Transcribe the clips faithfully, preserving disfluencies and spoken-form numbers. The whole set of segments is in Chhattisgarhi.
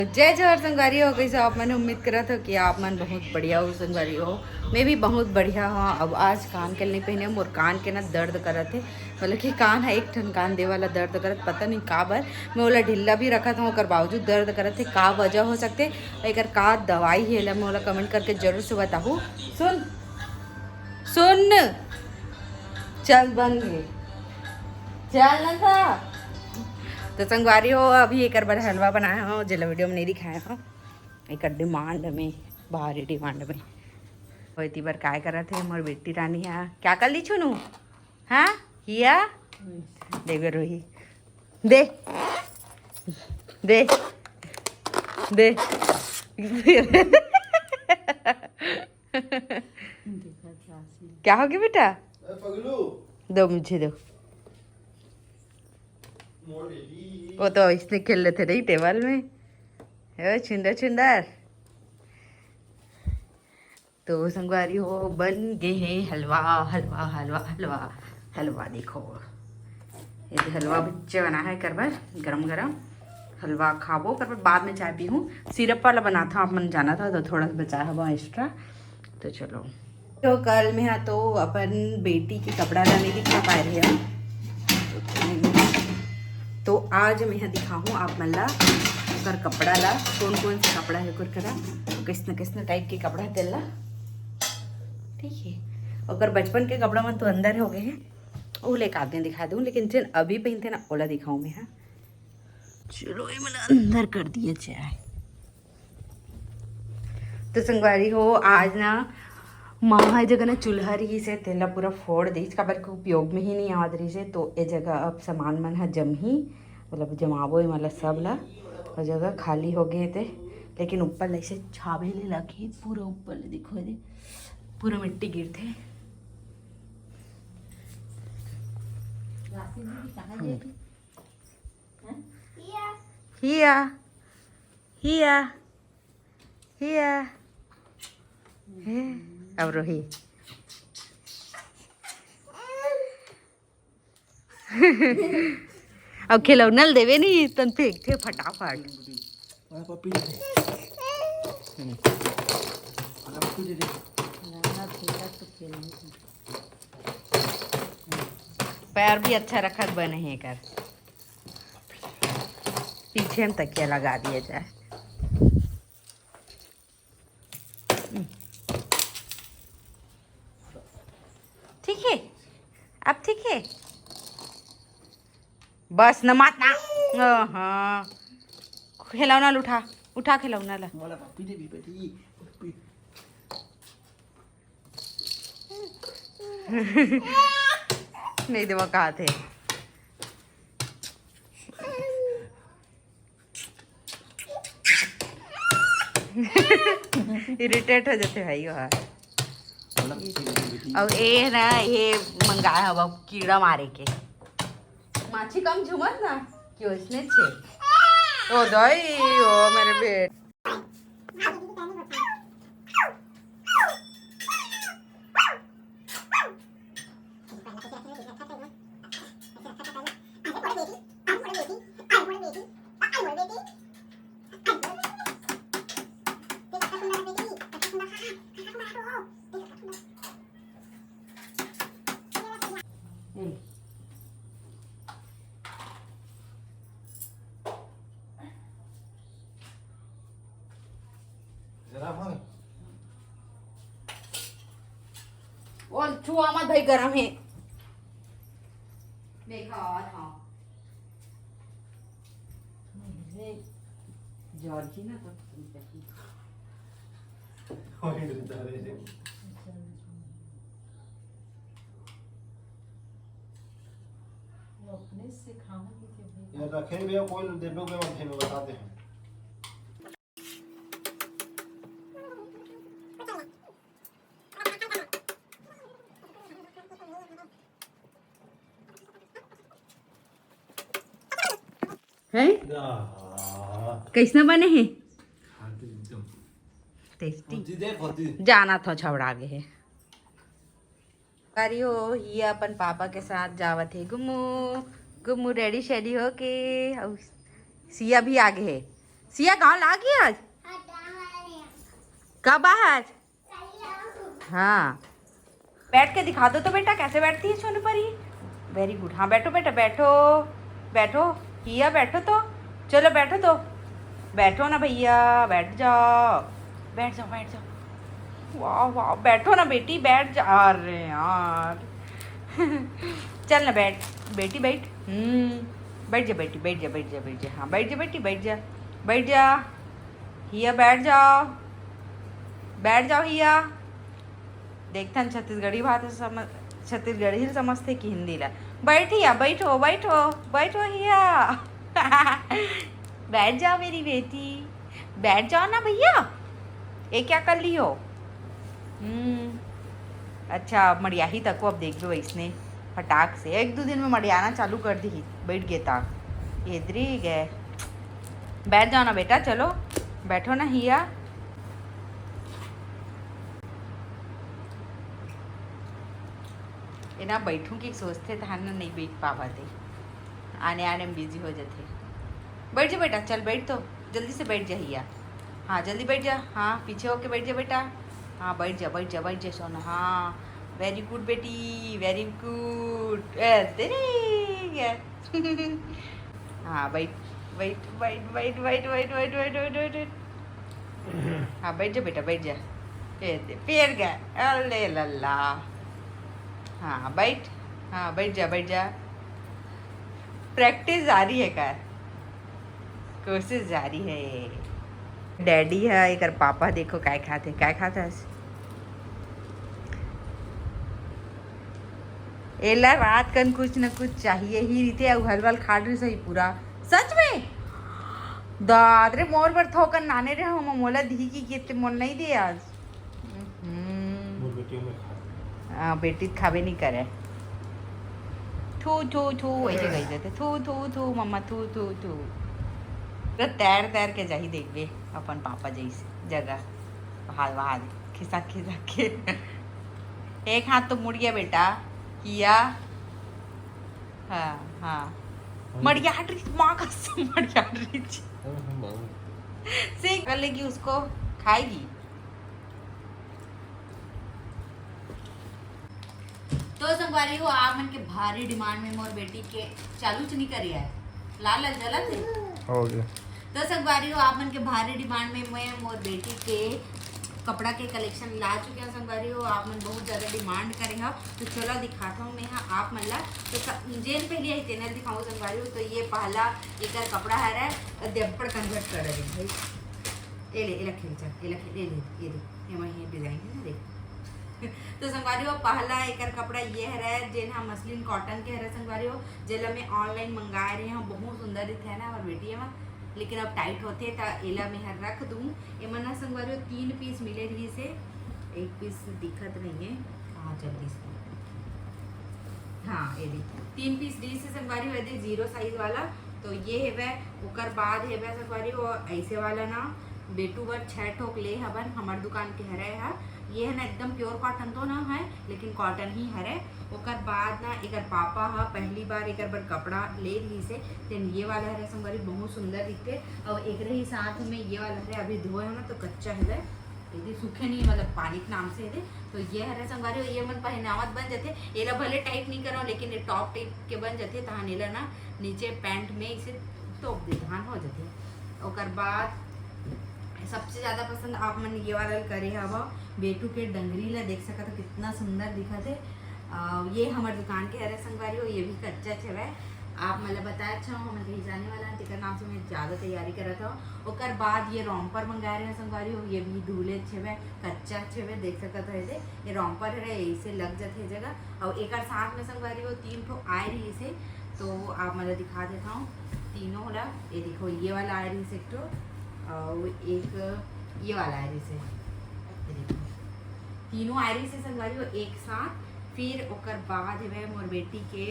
जय जोहार संगवारी हो, कइसे हो आप मन? उम्मीद करत हो कि आप मन बहुत बढ़िया हो संगवारी हो। मैं भी बहुत बढ़िया हूँ। अब आज कान के नहीं पहने, मोर कान के ना दर्द करत है, मतलब कि कान है एक ठन कान दे वाला दर्द करत, पता नहीं का बर। मैं ओला ढीला भी रखत हूँ, ओकर बावजूद दर्द करत है। का वजह हो सकते, एकर का दवाई है, ला मोला कमेंट करके जरूर से बताहू। सुन, सुन, चल बन गे, चल ना था। तो संगवारी हो, अभी एकर बर हलवा बनाए हो, जेला वीडियो में नहीं दिखाए हो। एकर डिमांड में, भारी डिमांड में। ओती बर काय करत है मोर बेटी रानी हा? क्या कर ली छुनू? हाँ, हिया, देख बे रोही, दे, दे, दे। क्या हो गया बेटा? दो, मुझे दो। वो तो इसने खेल लेते रही टेबल में। ओ, छुंदर छुंदर। तो संगवारी हो, बन गए हैं हलवा, हलवा, हलवा, हलवा, हलवा। देखो, ये तो हलवा बच्चे बना है करबर, गरम गरम हलवा खाबो करबर, बाद में चाय पीहूँ। सिरप वाला बना था, आप मन जाना था, तो थोड़ा सा बचा हवा एक्स्ट्रा। तो चलो, तो कल मैं हा तो अपन बेटी के कपड़ा ला नहीं दिखा पाए रहे हम। तो आज मैं हा दिखाहूँ आप मन ला ओकर कपड़ा ला, कौन कौन से कपड़ा है ओकर करा, किसने किसने टाइप के कपड़ा है तेला। ठीक है, ओकर बचपन के कपड़ा मन तो अंदर हो गए हैं, वो लेके आते हैं, दिखा दूँ, लेकिन जिन अभी पहनते ना ओला दिखाऊँ मैं। हाँ, चलो, ये मैंने अंदर कर दिया चाय। तो संगवारी हो, आज ना माँ ह जगह ना चूल्हा रहिस हे, तेला पूरा फोड़ दिस, काबर के उपयोग में ही नहीं आवत रहिस हे। तो ए जगह अब सामान मन ह जमही, मतलब जमाबो ए, मतलब सब ला, और जगह खाली हो गए थे। लेकिन ऊपर ले से छाबे ले लगे, पूरा ऊपर ले देखो, ये पूरा मिट्टी गिरथे। हिया, हिया, हिया। हे, अब रोही। अब खिलौना ल देवे नहीं, तन फेंकथे फटाफट। पैर भी अच्छा रखत बने हे कर। पीछे में तकिया लगा दिया जाए। ठीक है, अब ठीक है। बस न, मत ना। हाँ, खिलौना ल उठा, उठा खिलौना ला। मोला पप्पी दे भी बेटी, पप्पी। नहीं देवा, कहा थे। इरिटेट हो जाते भाई वहाँ। अब ए ना, ये मंगाया हवा कीड़ा मारे के। माछी कम झुमत ना, कि उसने छे। ओ दाई, ओ मेरे बेट। ओ, छुआ मत भाई, गरम है। देखा, हाँ। जॉर्जिना तो अपने से खाना भी थे भाई। यार, रखे भी है, कोई देवे के बाद हमें बताते हैं। है? आहा। कैसना बने हे? हाँ, तो एकदम। टेस्टी। फौजी दे, फौजी। जाना था, छबड़ा गे हे। करियो, ये अपन पापा के साथ जावत हे गुम्मू। गुम्मू रेडी शेडी होके, अउ सिया भी आगे हे। सिया गाँव लागी आज? कब आज? हाँ, बैठ के दिखा दो तो बेटा, कैसे बैठती है सोनू परी। वेरी गुड। हाँ, बैठो बेटा, बैठो, बैठो। हिया, बैठो तो, चलो बैठो तो, बैठो ना भैया, बैठ जाओ, बैठ जाओ, बैठ जाओ। वाह वाह, बैठो ना बेटी, बैठ जा। अरे यार चल ना बैठ बेटी, बैठ। हम्म, बैठ जा बेटी, बैठ जा, बैठ जा, बैठ जा। हाँ, बैठ जा बेटी, बैठ जा, बैठ जा। हिया बैठ जाओ, बैठ जाओ हिया। देखथन छत्तीसगढ़ी भाषा समझ, छत्तीसगढ़ी ल समझथे कि हिंदी ला। बैठ हिया, बैठो, बैठो, बैठो हिया। बैठ जाओ मेरी बेटी, बैठ जाओ ना भैया। ये क्या कर ली हो? हम्म, अच्छा, अब मड़ियाही तको, अब देख लो इसने फटाक से एक दो दिन में मड़ियाना चालू कर दी। बैठ गए ता, एदरी गए। बैठ जाओ ना बेटा, चलो बैठो ना हिया। एना बैठूं कि सोचथे तहन ना नहीं बैठ पावत हे, आने आने में बिजी हो जाथे। बैठ जा बेटा, चल बैठ तो, जल्दी से बैठ जा हिया। हाँ, जल्दी बैठ जा। हाँ, पीछे होके बैठ जा बेटा। हाँ, बैठ जा, बैठ जा, बैठ जा सोना। हाँ, वेरी गुड बेटी, वेरी गुड। ए, तेरी है। हाँ, बैठ, बैठ, बैठ, बैठ, बैठ, बैठ, बैठ, बैठ, बैठ, बैठ, बैठ। हाँ, बैठ जा बेटा, बैठ जा। ए, दे, पैर गया। अरे लल्ला। हाँ, बैठ। हाँ, बैठ जा, बैठ जा। प्रैक्टिस जारी है कर, कोशिश जारी है। डैडी है, एकर पापा देखो काय खात है, काय खात है। एला रात कन कुछ न कुछ चाहिए ही रहिथे, अउ हलवल खात रहिस ही पूरा। सच में? दाद रे, मोर बर थोकन लाने रहे हो, मोला दिही कि गे ते मोला नहीं दे आज। हम्म। मोर बेटियों में खा। हाँ, बेटी खाबे नहीं करे। थू, थू, थू, ऐसे कही देते। थू, थू, थू, मम्मा, थू, थू, थू। तो तैर, तैर के जाही देखबे अपन पापा जैसे जगह। हाल, हाल, खिसा, खिसा के। एक हाथ तो मुड़ गया बेटा, किया। हाँ, हाँ। मड़ियाट रिच, माँ कसम, मड़ियाट रिच। से कर लेगी, उसको खाएगी। तो संगवारी हो, आप मन के भारी डिमांड में मोर बेटी के चालू च नहीं करिया है, लाल लाल जलत है। हो गया। तो संगवारी हो, आप मन के भारी डिमांड में मैं मोर बेटी के कपड़ा के कलेक्शन ला चुके हैं संगवारी हो। आप मन बहुत ज्यादा डिमांड करे हो, तो चलो दिखाता हूँ मैं यहाँ आप मन ला। तो स-, जेन पहले आई तेनल दिखाऊँ संगवारी हो। तो ये पहला एकर कपड़ा हरे, अउ देब्बड़ कन्वर्ट कर दे भाई। ए ले, एला खेल चल, एला खेल, ए ले, ये दे, ये मैं ये डिजाइन है ना, देख। तो संगवारी हो, पहला एकर कपड़ा ये हरे, जेन हा मसलिन कॉटन के हरे संगवारी हो, जेला मैं ऑनलाइन मंगाए रहे हूँ, बहुत सुंदर दिखे ना हमर बेटी एमा, लेकिन अब टाइट होथे त एला मैं हर रख दूँ। एमन ना संगवारी हो तीन पीस मिले रहिस हे, एक पीस दिखत नहीं है, कहाँ चल दिस? हाँ, ये दे तीन पीस दिस हे संगवारी हो, ये दे जीरो साइज वाला। तो ये हेवय, ओकर बाद हेवय संगवारी हो ऐसे वाला ना, बेटू बर छह ठोक ले हवन, हमर दुकान के हरे हा। ये है ना एकदम प्योर कॉटन तो ना है, लेकिन कॉटन ही हरे। ओकर बाद ना एकर पापा हा पहली बार एकर बर कपड़ा ले रहिस हे, तेन ये वाला हरे संगवारी, बहुत सुंदर दिखते। और एक रही साथ में ये वाला हरे, अभी धोए हो ना तो कच्चा हरे, यदि सूखे नहीं, मतलब पानी के नाम से यदि, तो ये हरे संगवारी हो, ये मन पहनावत बन जाथे। एला भले टाइट नहीं करो, लेकिन ये टॉप टाइप के बन जाथे, तहान एला ना नीचे पैंट में इसे तोप दे, धान हो जाथे। ओकर बाद सबसे ज्यादा पसंद आप मन ये वाला करे हवा, बेटू के डंगरी ला देख सकत हो, कितना सुंदर दिखत हे। अ, ये हमर दुकान के हरे संगवारी हो, ये भी कच्चा छेवे। आप मन ला बताए अच्छा हो, हमन कहीं जाने वाला है, तेकर नाम से मैं ज्यादा तैयारी करत हूँ। ओकर बाद ये रोम्पर मंगाए रहे संगवारी हो, ये भी धुले छेवे, कच्चा छेवे, देख सकत हो एदे, ये रोम्पर हरे, ऐसे लग जाथे जगह। और एकर साथ में संगवारी हो तीन ठो आए रहिस हे, तो आप मन ला दिखा देता हूँ तीनों ला। ये देखो, ये वाला आए रहिस एक ठो, और एक ये वाला आए रहिस हे। ये देखो, तीनों आए रहिस हे संगवारी हो एक साथ। फिर ओकर बाद हेवय मोर बेटी के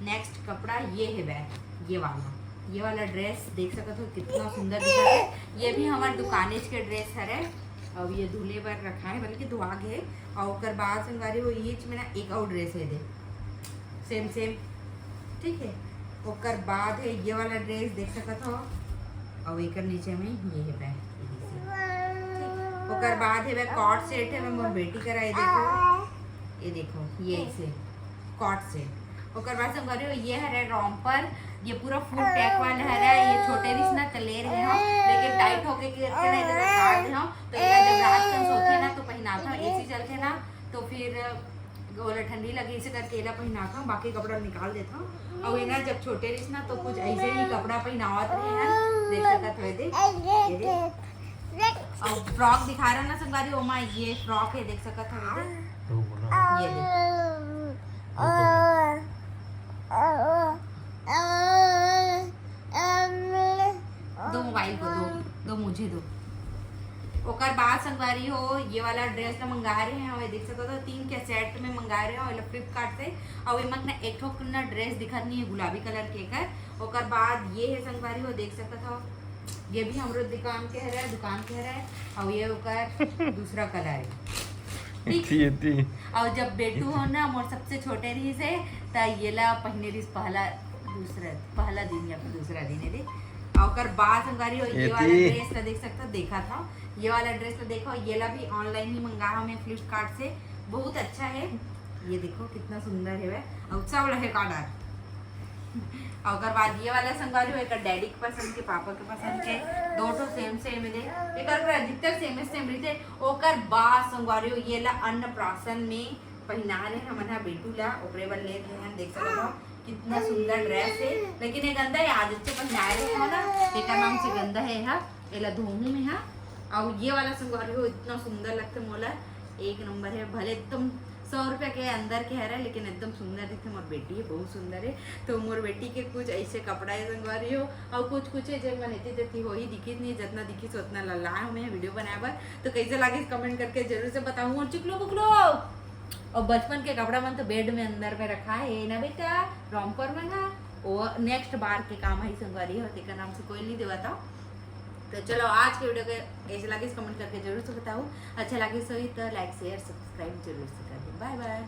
नेक्स्ट कपड़ा, ये हेवय, ये वाला, ये वाला ड्रेस देख सकत हो कितना सुंदर दिखत हे। ये भी हमर दुकानेच के ड्रेस हरे, अब ये धुले बर रखा है, बल्कि धुआ गे। और ओकर बाद संगवारी हो ईच में ना एक और ड्रेस हे दे, सेम सेम, ठीक है। ओकर बाद है ये वाला ड्रेस देख सकत हो, अउ एकर नीचे में ये हेवय, ठीक। ओकर बाद हेवय कॉट सेट हेवय मोर बेटी करा, ये देखो, ये देखो, ये ऐसे कॉट सेट। ओकर बाद संगवारी हो, ये हरे रोम्पर, ये पूरा फुल पैक वाला हरे। ये छोटे रिहिस ना त ले रहे हो, लेकिन टाइट होके के करके ना इधर काट दे हो, तो ये जब रात कन सोथे ना तो पहनात हो, एसी चलथे ना तो फिर ओला ठंडी लगे, इसे करके एला पहिनात हूँ, बाकी कपड़ा निकाल देत हूँ। अउ एना जब छोटे रहिस ना तो कुछ ऐसे ही कपड़ा पहिनावत रहे हैं, देख सकत हो, देख, ये देख। अउ फ्रॉक दिखा रहा ना संगवारी, ओमा ये फ्रॉक है, देख सकत हो, देख। ये देख। दो मोबाइल को दो, दो मुझे दो। ओकर बाद संगवारी हो, ये वाला ड्रेस ला मंगा रहे हैं, ये देख सकत हो, तीन के सेट में मंगा रहे हो, ये फ्लिपकार्ट से। अउ एमा ना एक ठो ना ड्रेस दिखत नहीं है गुलाबी कलर के एकर। ओकर बाद ये है संगवारी हो, देख सकत हो, ये भी हमरो दुकान के हरे, दुकान के हरे। अउ ये ओकर दूसरा कलर है, ठीक। अउ जब बेटू हो ना मोर सबसे छोटे रहिस हे, त ये ला पहिने रहिस पहला, दूसरा, पहला दिन या फिर दूसरा दिन है दे। अउ ओकर बाद संगवारी हो, ये वाला ड्रेस ला देख सकत हो, देखा था, ये वाला ड्रेस ला देखो, ये ला भी ऑनलाइन ही मंगा हमें फ्लिपकार्ट से, बहुत अच्छा है। ये देखो कितना सुंदर है वह, अउ सब रहे का डर। अउ ओकर बाद ये वाला संगवारी हो, एकर डैडी के पसंद के, पापा के पसंद के, दो ठो सेम सेम है दे। एकर पर अधिकतर सेम सेम रहिथे। ओकर बाद संगवारी हो, ये ला अन्नप्राशन में पहिना रहे हमन हा बेटू ला, ओकरे बर ले रहे हैं, देख सकत हो कितना सुंदर ड्रेस है। लेकिन ये गंदा है, आज अच्छे पहिना रहे हो ना, एकर नाम से गंदा है हा। एला धोहूं में हा। अउ ये वाला संगवारी हो, इतना सुंदर लगथे मोला, एक नंबर है। भले एकदम सौ रुपया के अंदर के हरे, लेकिन एकदम सुंदर दिखथे। मोर बेटी है, बहुत सुंदर है। तो मोर बेटी के कुछ ऐसे कपड़ा है संगवारी हो, अउ कुछ कुछ है जे मन एती तेती होही, दिखिस नहीं, जितना दिखिस उतना ला लाए हूं मैं वीडियो बनाए बर। तो कैसे लागिस कमेंट करके जरूर से बताहू। अउ चुकलो बुकलो, अउ बचपन के कपड़ा मन तो बेड में अंदर में रखा है ना बेटा, रोम्पर मन हा, वो नेक्स्ट बार के काम है संगवारी हो, तेकर नाम से कोई नहीं देवत हो। तो चलो, आज के वीडियो के कैसे लागिस कमेंट करके जरूर से बताओ। अच्छा लागिस होही तो लाइक, शेयर, सब्सक्राइब जरूर से कर दो। बाय बाय।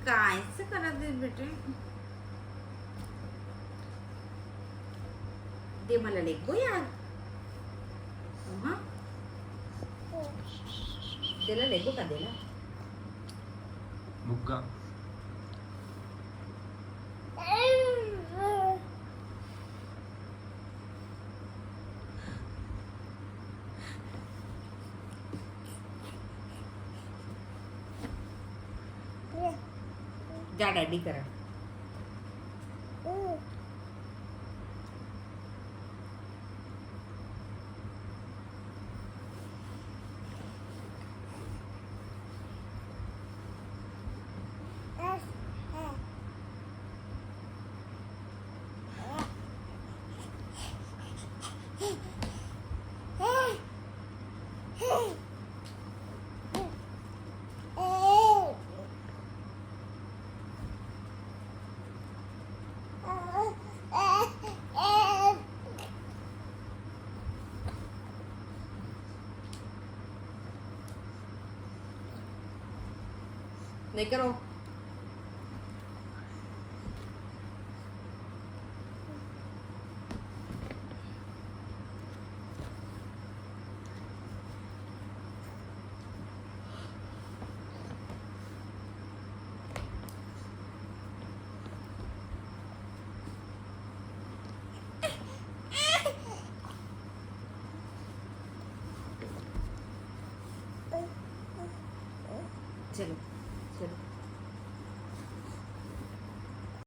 काय से करत हे बेटे? दे मला लेगो यार। हाँ? देला लेगो का देला? मुग्गा। जा डैडी करा। नहीं करो। चलो, चलो।